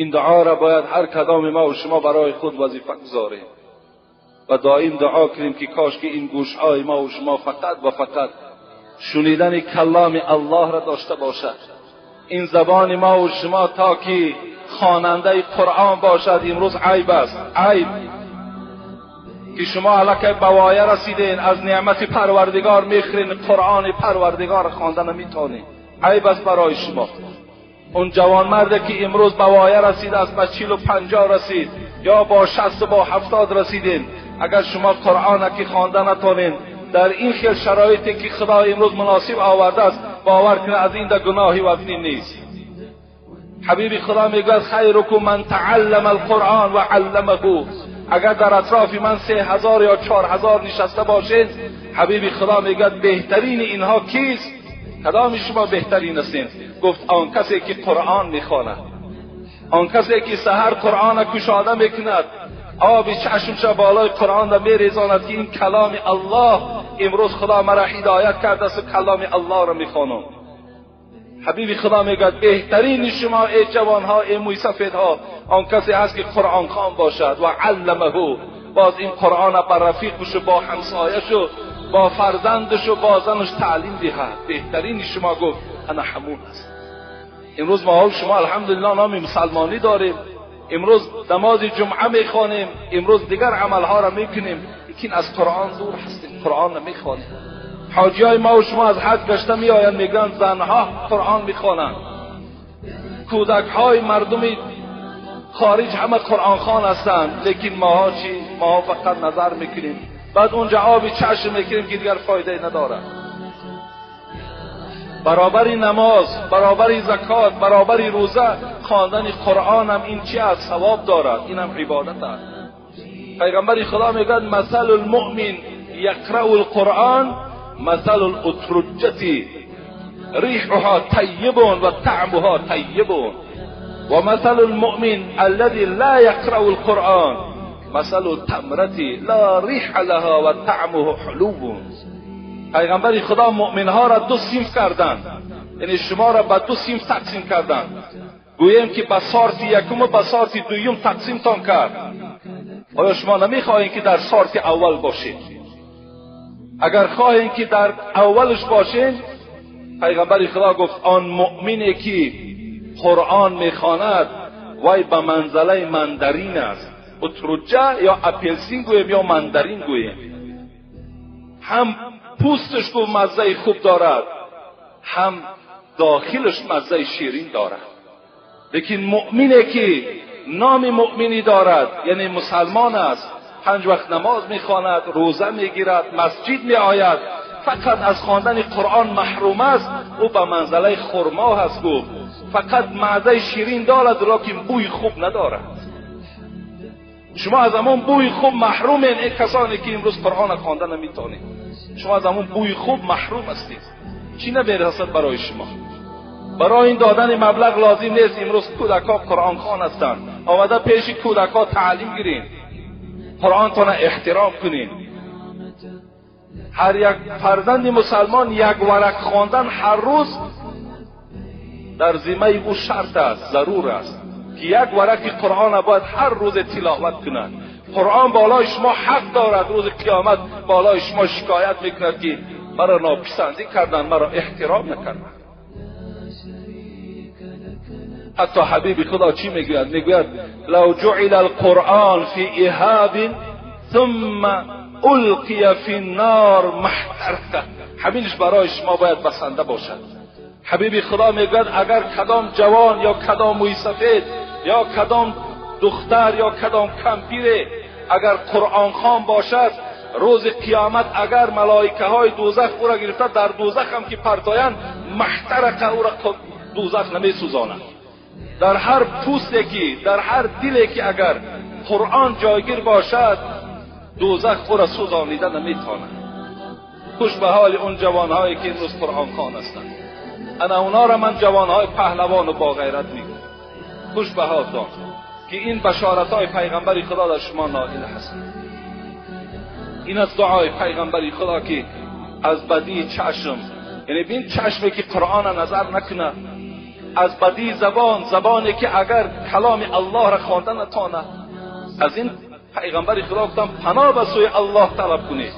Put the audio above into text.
این دعا را باید هر کدام ما و شما برای خود وظیفه گذاریم و دائم دعا کنیم که کاش که این گوشهای ما و شما فقط و فقط شنیدن کلام الله را داشته باشد. این زبان ما و شما تا که خواننده قرآن باشد امروز عیب است، عیب که شما الکی به وایه رسیدین، از نعمت پروردگار میخرین، قرآن پروردگار خوانده نمیتونین، عیب است برای شما. اون جوانمرد که امروز به وایه رسید است، به 40 و 50 رسید یا با 60 و با 70 رسیدین، اگر شما قرآن که خوانده نتونین در این خیل شرایطی که خدا امروز مناسب آورده است، باور کنه از این ده گناهی وزنی نیست. حبیب خدا میگوید خیرکم من تعلم القرآن و علمه. اگر در اطراف من 3000 یا 4000 نشسته باشید، حبیب خدا میگوید بهترین اینها کیست؟ کدام شما بهترین هستین؟ گفت آن کسی که قرآن میخواند، آن کسی که سحر قرآن کشاده میکند، آب چشمش بالای قرآن را میریزاند که این کلام الله، امروز خدا مرا هدایت کرده است و کلام الله را میخوانم. حبیب خدا میگوید بهترین شما ای جوانها، ای موی سفیدها، آن کسی هست که قرآن خوان باشد و علمه، باز این قرآن بر رفیقش و با همسایش و با فرزندش و با زنش تعلیم دهد. بهترین شما گفت انا همون است. امروز ما شما الحمدلله نام مسلمانی داریم، امروز نماز جمعه میخوانیم، امروز دیگر عملها را میکنیم، لیکن از قرآن دور هستیم، قرآن نمیخوانیم. حاجی های ما و شما از حج گشته میآیند، میگن زنها قرآن میخوانند، کودک های مردم خارج همه قرآن خوان هستند، لیکن ماها چی؟ ماها فقط نظر میکنیم، بعد اونجا آب چشم میکنیم که دیگر فایده نداره. برابر نماز، برابر زکات، برابر روزه، خواندن قرآن هم این چی است؟ ثواب دارد، این هم عبادت است. پیغمبر خدا میگوید مثل المؤمن یقرأ القرآن مثل الاترجة ریحها طیب و طعمها طیب و مثل المؤمن الذي لا یقرأ القرآن مثل التمرة لا ریح لها و طعمه حلو. پیغمبر خدا مؤمنها را دو صنف کردند، یعنی شما را به دو صنف تقسیم کردند. گوییم که به سارت یکم و به سارت دویم تقسیم تان کرد. آیا شما نمیخواهید که در سارت اول باشید؟ اگر خواهید که در اولش باشین، پیغمبر خدا گفت آن مؤمنی که قرآن میخواند وی به منزله مندرین است. اترجه یا اپلسین گوییم یا مندرین گوییم، هم پوستش کو مزه خوب دارد، هم داخلش مزه شیرین دارد. لیکن مؤمنی که نام مؤمنی دارد، یعنی مسلمان است، 5 وقت نماز میخواند، روزه میگیرد، مسجد میآید، فقط از خواندن قرآن محروم است، او به منزله خرما هست. گفت فقط مزه شیرین دارد لیکن بوی خوب ندارد. شما از همون بوی خوب محرومین، ای کسانی که امروز قرآن خوانده نمیتونید، شما از همون بوی خوب محروم هستید. چی نمیرسد برای شما؟ برای این دادن مبلغ لازم نیست. امروز کودکا قرآن خوان هستند، آمده پیش کودکا تعلیم گیرین، قرآن تان احترام کنین. هر یک فرزند مسلمان یک ورق خواندن هر روز در ذمه او شرط است، ضرور است که یک ورق قرآن باید هر روز تلاوت کند. قرآن بالای شما حق دارد، روز قیامت بالای شما شکایت میکند که مرا ناپسندی کردن، مرا احترام نکردن. حتی حبیب خدا چی میگوید؟ میگوید لو جعل القرآن فی اهاب ثم القی فی النار ما احترق. همینش برای شما باید بسنده باشد. حبیب خدا میگوید اگر کدام جوان یا کدام موی سفید یا کدام دختر یا کدام کمپیره اگر قرآن خوان باشد، روز قیامت اگر ملائکه های دوزخ او را گرفته در دوزخ هم که پرتایند، محترق او را دوزخ نمیسوزاند. در هر پوستی که، در هر دلی که اگر قرآن جایگیر باشد، دوزخ او را سوزانیده نمیتواند. خوش به حال اون جوانهایی که امروز قرآن خوان هستند. انا اونا را من جوانهای پهلوان و با غیرت میگم. خوش به حالتان که این بشارت های پیغمبر خدا در شما نائل هست. این از دعای پیغمبر خدا که از بدی چشم، یعنی بین چشمی که قرآن نظر نکنه، Аз бадии забон, забоне ки агар каломи Аллоҳро хонда натонад. Аз ин пайғамбари Худо гуфтанд: паноҳ ба сӯи Аллоҳ талаб кунед.